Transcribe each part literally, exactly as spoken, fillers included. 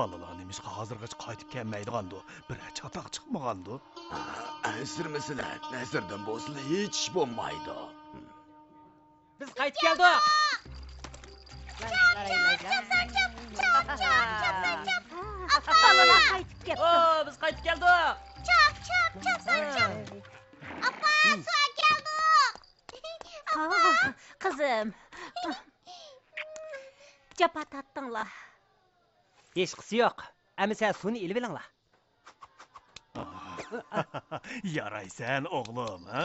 بالىلار نېمىشقا ھازىرغىچە قايتىپ كەلمەيدىغاندۇ؟ بىرەر چاتاق چىقمىغاندۇ؟ ئەنسىرىمىسىلە، نەسىردىن بولسىلا ھېچ ئىش بولمايدۇ. بىز قايتىپ كەلدۇق. چاپ، چاپ، چاپ، چاپ، چاپ، چاپ، چاپ، چاپ، چاپ. ئاپا! بالىلار قايتىپ كەپتۇ. ئو، بىز قايتىپ كەلدۇق. چاپ، چاپ، چاپ، چاپ، چاپ. ئاپا، سۇ ئەكەلدۇق. ئاپا! قىزىم. جاپا تارتتىڭلار. ھېچقىسى يوق. ئەمىسە سۇنى ئېلىۋېلىڭلار. يارايسەن، ئوغلۇم، ھە؟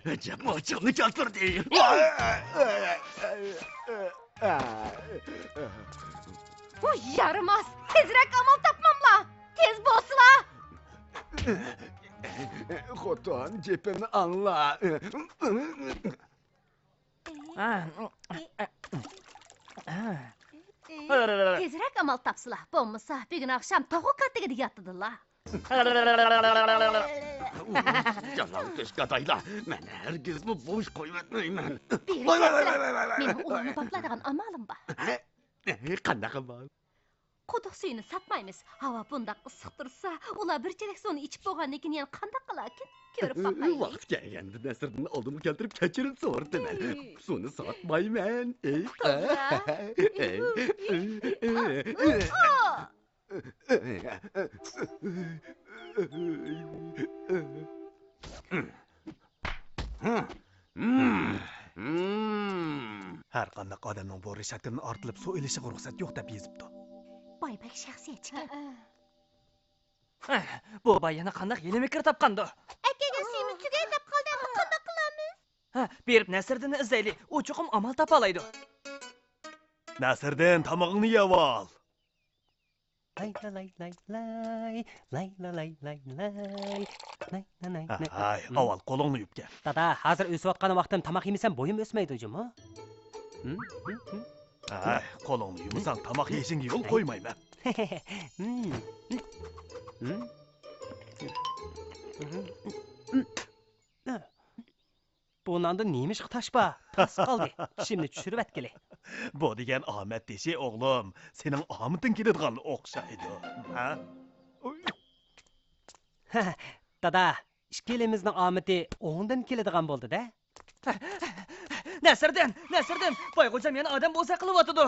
ئەجەب ئاچچىقنى كەلتۈردى. ۋۇ يارىماس! تېزرەك ئامال تاپماملا! تېز بولسىلا! خوتۇن، گېپىمنى ئاڭلا. تېزرەك ئامال تاپسىلا، بولمىسا بۈگۈن ئاخشام توخۇ كاتىكىدا ياتىدىلا. يالاڭ تۆشگادايلار، مەن ھەرگىزمۇ بوش قويۇۋەتمەيمەن. بېرى كەلسىلە، مېنىڭ ئۇلارنى باپلايدىغان ئامالىم بار. قانداق ئامال؟ قۇدۇق سۈيىنى ساتمايمىز. ھاۋا بۇنداق ئىسسىق تۇرسا، ئۇلار بىر چېلەك سۇنى ئىچىپ بولغاندىن كېيىن يەنە قانداق قىلاركىن؟ كۆرۈپ باقايلى. ۋاقتى كەلگەندە نەسىردىننى ئالدىمغا كەلتۈرۈپ كەچۈرۈم سورىتىمەن. سۇنى ساتمايمەن. توغرا. ھەر قانداق ئادەمنىڭ بۇ رېشاتكىدىن ئارتىلىپ سۇ ئېلىشىغا رۇخسەت يوق دەپ يېزىپتۇ. باي بەك شەخسىيەتچىكەن. بۇ باي يەنە قانداق ھىيلە-مىكىر تاپقاندۇ؟ ئەكەلگەن سۈيىمىز تۈگەي دەپ قالدى، ئەمدى قانداق قىلارمىز؟ ھە، بېرىپ نەسىردىننى ئىزدەيلى، ئۇ چوقۇم ئامال تاپالايدۇ. نەسىردىن، تامىقىڭنى يەۋال. لاي لا لاي لاي لاي، لاي لا لاي لاي لاي، لاي لا لاي لاي. ھاي، ئاۋۋال قولۇڭنى يۇيۇپ كەل. دادا، ھازىر ئۆسۈۋاتقان ۋاقتىم تاماق يېمىسەم بويۇم ئۆسمەيدۇ جۇمۇ. ھاي، قولۇڭنى يۇمىساڭ تاماق يېيىشىڭگە يول قويمايمەن. بۇ ناندا نېمىشقا تاش بار؟ تاس قالدى. چىشىمنى چۈشۈرۈۋەتكىلى. بۇ دېگەن ئامەت تېشى، ئوغلۇم. سېنىڭ ئامىتىڭ كېلىدىغان ئوخشايدۇ. ھە؟ دادا، ئىككىلىمىزنىڭ ئامىتى ئوڭدىن كېلىدىغان بولدى-دە. نەسىردىن، نەسىردىن، بايغوجام يەنە ئادەم بوزەك قىلىۋاتىدۇ.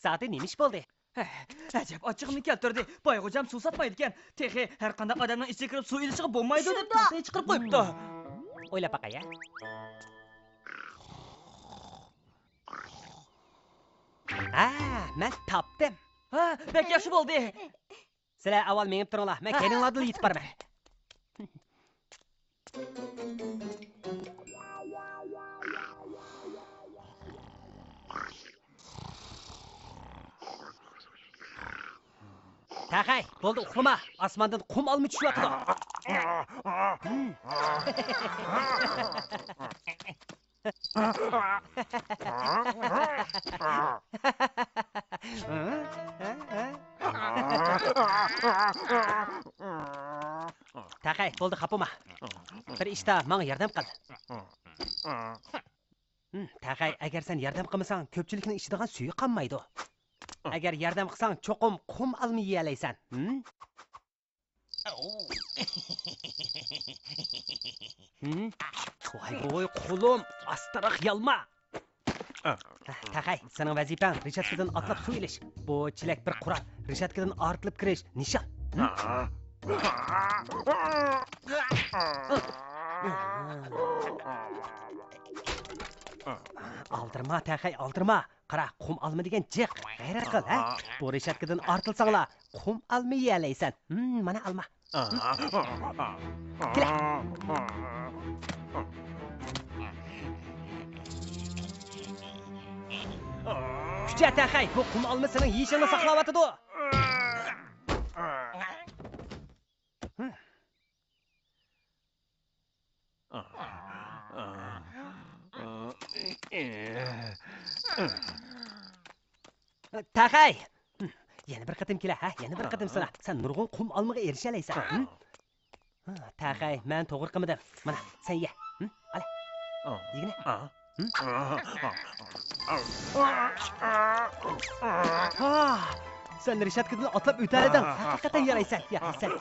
زادى نېمە ئىش بولدى؟ ئەجەب ئاچچىقىمنى كەلتۈردى. بايغوجام سۇ ساتمايدىكەن. تېخى ھەر قانداق ئادەمنىڭ ئىچىگە كىرىپ سۇ ئېلىشىغا بولمايدۇ دەپ تاختىنى چىقىرىپ قويۇپتۇ. ئويلاپ باقاي ھە. ھە، مەن تاپتىم. ھە، بەك ياخشى بولدى. سىلەر ئاۋۋال مېڭىپ تۇرۇڭلار، مەن كەينىڭلاردىلا يېتىپ بارىمەن. تەخەي، بولدى ئۇخلىما، ئاسماندىن قۇم ئالما چۈشۈۋاتىدۇ. تەخەي، بولدى، خاپا بولما. بىر ئىشتا ماڭا ياردەم قىل. ھىم، تەخەي، ئەگەر سەن ياردەم قىلمىساڭ، كۆپچىلىكنىڭ ئىچىدىغان سۈيى قالمايدۇ. ئەگەر ياردەم قىلساڭ، چوقۇم قۇم ئالما يېيەلەيسەن. ھىم؟ ھىم؟ ۋاي، ۋاي، قولۇم، ئاستىراق يالما. تەخەي، سېنىڭ ۋەزىپەڭ رېشاتكىدىن ئاتلاپ سۇ ئېلىش. بۇ چېلەك بىر قورال، رېشاتكىدىن ئارتىلىپ كىرىش نىشان. ھىم؟ ئالدىرىما، تەخەي، ئالدىرىما. قارا، قۇم ئالما دېگەن جىق. غەيرەت قىل، ھە؟ بۇ رېشاتكىدىن ئارتىلساڭلا، قۇم ئالما يېيەلەيسەن. ھىم، مانا ئالما. كېلە. كۈچە، تەخەي، بۇ قۇم ئالما سېنىڭ يېيىشىڭنى ساقلاۋاتىدۇ. تەخەي! يەنە بىر قېتىم كېلە، ھە؟ يەنە بىر قېتىم سىنا. سەن نۇرغۇن قۇم ئالمىغا ئېرىشەلەيسەن. ھىم؟ تەخەي، مەن توغرا قىلمىدىم. مانا، سەن يە. ھە؟ ئالە. يېگىنە. ھە؟ سەن رېشاتكىدىن ئاتلاپ ئۆتەلىدىڭ. ھەقىقەتەن يارايسەن. يا، سەن.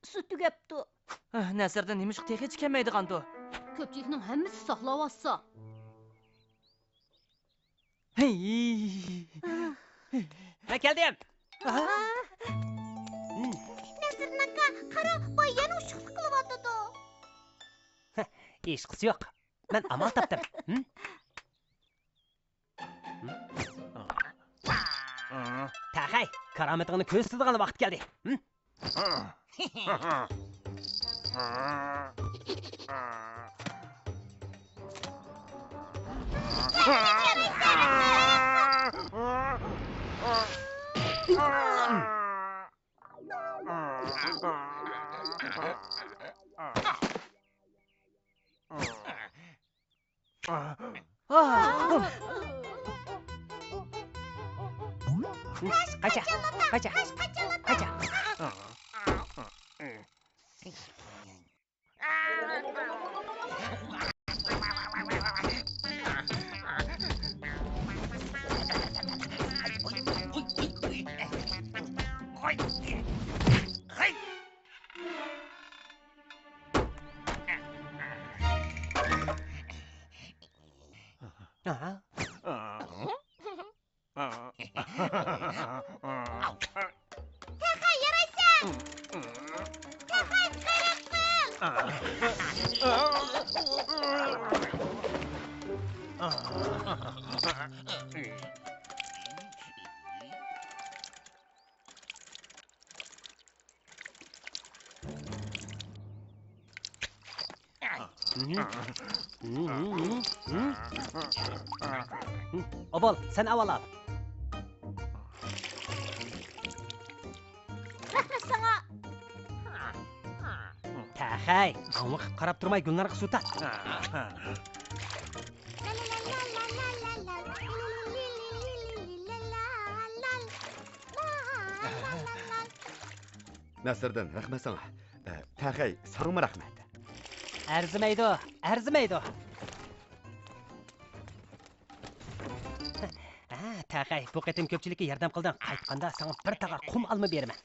سۇ تۈگەپتۇ. نەسىردىن نېمىشقا تېخىچە كەلمەيدىغاندۇ؟ كۆپچىلىكنىڭ ھەممىسى ساقلاۋاتسا. مەن كەلدىم. نەسىردىن ئاكا، قارا، باي يەنە ئۇششۇقلۇق قىلىۋاتىدۇ. ھېچقىسى يوق. مەن ئامال تاپتىم. تەخەي، كارامىتىڭنى كۆرسىتىدىغان ۋاقىت كەلدى. قاچا، قاچا، قاچا. تەخەي، يارايسەن! تەخەي، غەيرەت قىل! ئوبۇل، سەن ئاۋۋال ئال. رەھمەت ساڭا. تەخەي، ئاڭۋاقىپ قاراپ تۇرماي گۈلنارغا سۇ تارت. نەسىردىن، رەھمەت ساڭا. ئە، تەخەي، ساڭىمۇ رەھمەت. ئەرزىمەيدۇ، ئەرزىمەيدۇ. ھە، تەخەي، بۇ قېتىم كۆپچىلىككە ياردەم قىلدىڭ. قايتقاندا ساڭا بىر تاغار قۇم ئالما بېرىمەن.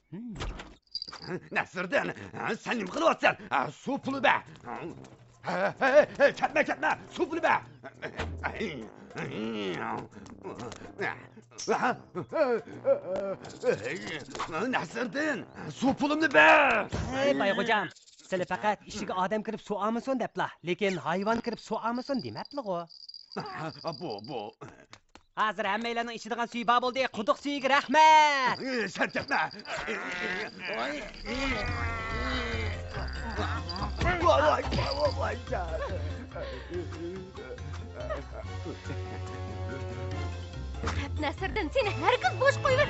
نەسىردىن، سەن نېمە قىلىۋاتىسەن؟ سۇ پۇلى بەر. ھە، ھە، ھە، كەتمە، كەتمە، سۇ پۇلى بەر. نەسىردىن، سۇ پۇلۇمنى بەر. ھەي، بايغوجام، سىلى پەقەت ئىچىگە ئادەم كىرىپ سۇ ئالمىسۇن دەپلا، لېكىن ھايۋان كىرىپ سۇ ئالمىسۇن دېمەپلىغۇ. بۇ، بۇ. ھازىر ھەممەيلەننىڭ ئىچىدىغان سۈيى بار بولدى. قۇدۇق سۈيىگە رەھمەت! سەن كەتمە! ۋاي، ۋاي، ۋاي، ۋاي. نەسىردىن، سېنى ھەرگىز بوش قويۇۋەتمەيمەن.